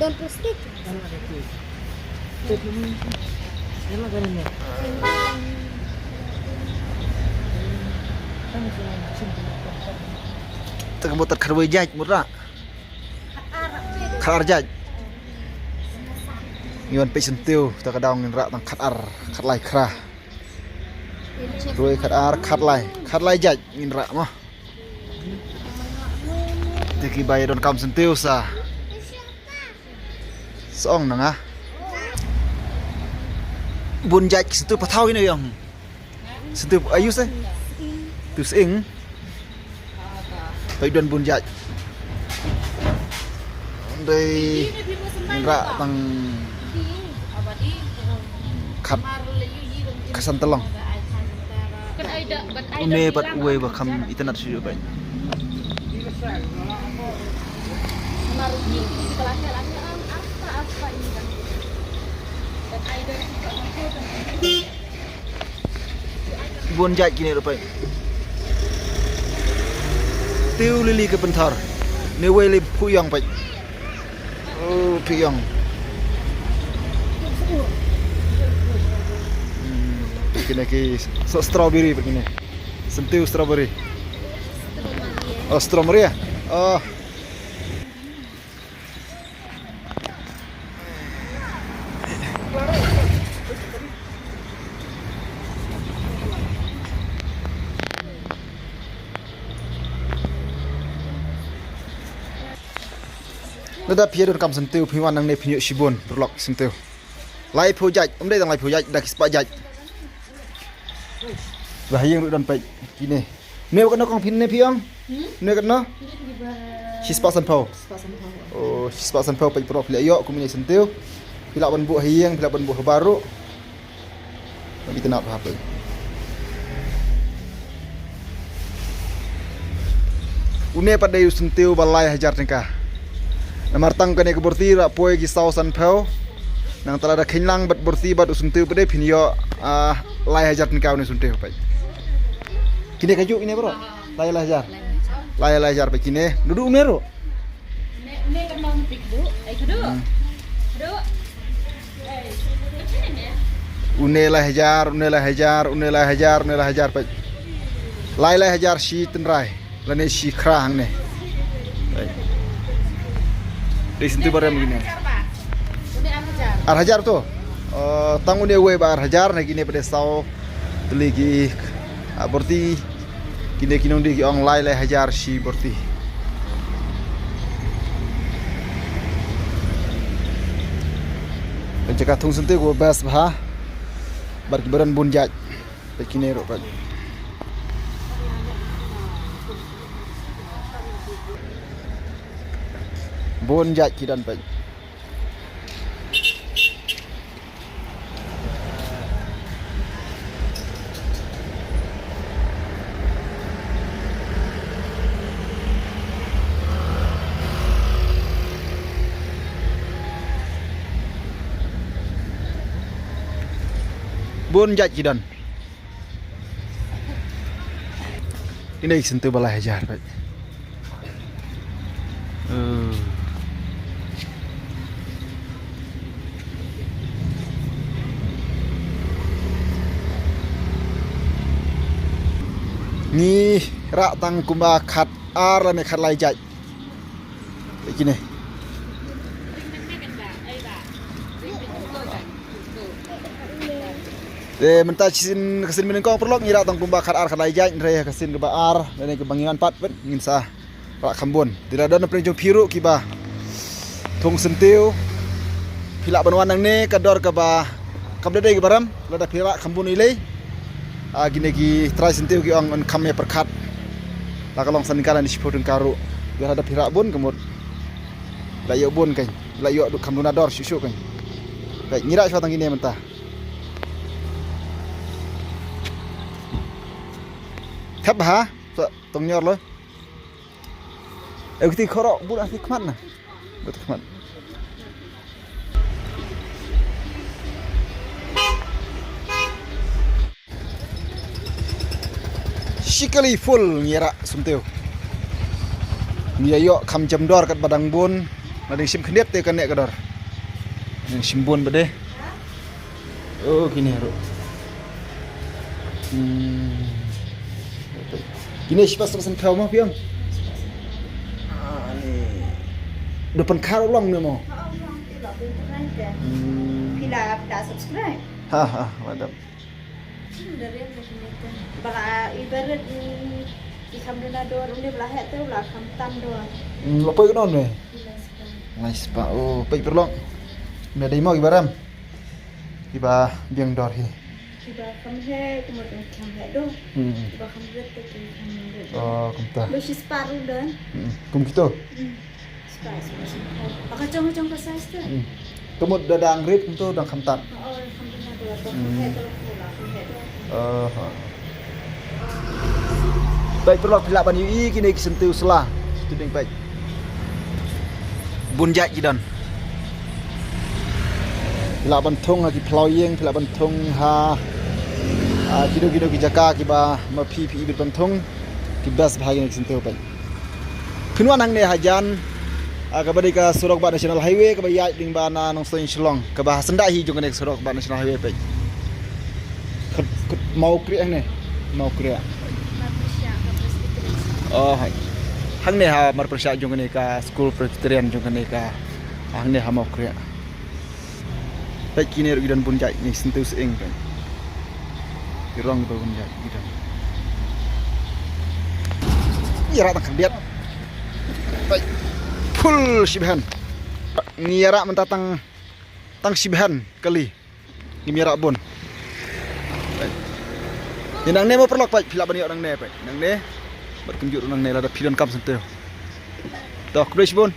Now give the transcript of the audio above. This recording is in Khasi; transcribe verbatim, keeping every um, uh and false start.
Don plastik. Te ka mut tad khatwei jait mut ra. Khatar jait. Ngi wan peit syntiew, ta ka daw ngin rah tang khatar, khatlai khra. Khatwei, khatar, khatlai, khatlai jait ngin rah mo. Te ki ba ïa donkam syntiew sa. Sa ong na nga. Bun jait ki syntiew pathaw ïa ne ïong. Syntiew ayu se. Tu sing. Peit don bun jait. Dei ngi rah tang khat ka san tylong. Une pat uwei ba kham itynnad shuh bad. Bun jait kine ruh peit. Tiew lili ka pynthor. Ne wei li phu ïong peit. Oh, phu ïong. Hmm, peit kine ki so strawberry peit kine. Syntiew strawberry. Oh, strawberry. Oh. Lada phi ïa donkam syntiew phi wan nangne phin ïoh shibun, paralok, syntiew. Laiphew jait, ym dei tang laiphew jait, da ki spah jait. Ba ha ïing ruh don peit kine. Ne wa katno kong phin ne phi ong? Hmm? Ne wa katno? Shi spah sanphew. Shi spah sanphew. Oh, shi spah sanphew peit paralok phi la ïoh kum ine syntiew. Phi lah ban buh ha ïing, phi lah ban buh ha bar ruh. Ba ki tnat ha peit. Une pat dei u syntiew ba lai hajar tyngka. Namar tang kane ka borti rah poi ki saw sanphew. Nangta lada kheiñ lang bad borti bad u syntiew pat dei phin ïoh, ah, lai hajar tyngka une u syntiew peit. Kine kajuh kine bro. Lai lai hajar. Lai lai hajar peit kine. Dudu une ruh. Hmm. Une lai hajar, une lai hajar, une lai hajar, une lai hajar peit. Lai lai hajar shi tynrai. Lane shi khra hangne. Peit. Dei syntiew ba rem kine. Ar hajar to. Eh, tang une wei ba ar hajar, na kine pat dei saw tylli ki, ah, borti. Kine ki nongdie ki ong lai lai hajar shi borti. Peit jaka thung syntiew kaba best bha. Bad kiba don bun jait. Peit kine ruh peit. Bun jait ki don peit. Bun jait ki don. Ine ki syntiew ba lai hajar peit. Eh. Ngi rah tang kumba khatar lane khatlai jait. Peit kine. Te mynta shisien ka sien mynnyngkong paralok ngi rah tang kumba khatar khatlai jait, hynrei ka sien kaba ar lane kaba ngi wan pat peit ngin sa rah kham bun. Te lada don na pdeng jong phi ruh kiba thung syntiew, phi lah ban wan nangne, ka dor kaba kam dei kaba rem, lada phi rah kham bun ïalei. Ah, kine ki trai syntiew ki ong yn kham ïa pyrkhat. La ka long san tyngka lane shiphew tyngka ruh. Ïa lada phi rah bun ka mut. La ïoh bun kan. La ïoh du kham duna dor shuh shuh kan. Peit ngi rah shuwa tang kine mynta. Thep ha. Sa tong nyor lo. Eh, kiti khoro bun ah ti khmat na. Bun ti khmat. Shi kali full ngi rah syntiew. Ngi ïoh kham jam dor katba dang bun. Nga dang shim khyndiat te kane ka dor. Dang shim bun bad de. Oh, kine ruh. Hmm. Kine shispah san phew mo phi ong? Ah, ni. Da pynkhar u long ne mo? Hmm. Phi la, phi la subscribe? Ha, ha, madam. Hmm, da riam da kine te. Ba la i barit, mm, i kham duna dor, ynda ba la heh te u la kham tan dor. Hmm, la poi kano ne? I lai spah. Lai spah. Oh, peit paralok. Ynda dei mo kiba rem. Kiba biang dor hi. Kiba kham heh, kumta kham heh dor. Hmm. Kiba kham rit te ki kham rit. Oh, kumta. Ba shispah ruh don. Hmm. Kum kito. Hmm. Ka jong, ka jong ka size te. Hmm. Ka mut da dang rit kumto dang kham tan. Oh, kham tan dor, dor. Hmm. Kham heh dor, kham heh dor. Oh, ha. Peit paralok, phi lah ban ïohi kine ki syntiew sla. Student, peit. Bun jait ki don. Phi lah ban thung ha ki phyllaw ïing, phi lah ban thung ha, ah, kino kino ki jaka kiba ma phi phi ibit ban thung. Ki best bha kine ki syntiew, peit. Phin wan hangne hajan, ah, kaba dei ka surok ba National Highway, kaba ïaid lyngba na Nongstoiñ Shillong, kaba ha syndah hi jong kane ka surok ba National Highway, peit. Khut, khut Mawkriah hangne, Mawkriah. Oh, hai. Hangne ha mar pyrshah jong kane ka school Presbyterian jong kane ka, hangne ha Mawkriah. Peit kine ruh ki don bun jait, ne syntiew sying peit. Ki rong ba bun jait ki don. Ïarap tang khyndiat. Peit. Full shibun. Ngi ïarap mynta tang, tang shibun kali. Ngim ïarap bun. Peit. Ïa nangne mo paralok, peit, phi lah ban ïoh nangne, peit. Nangne. Bad kumjuh ruh nangne, lada phi donkam syntiew. To, khublei shibun.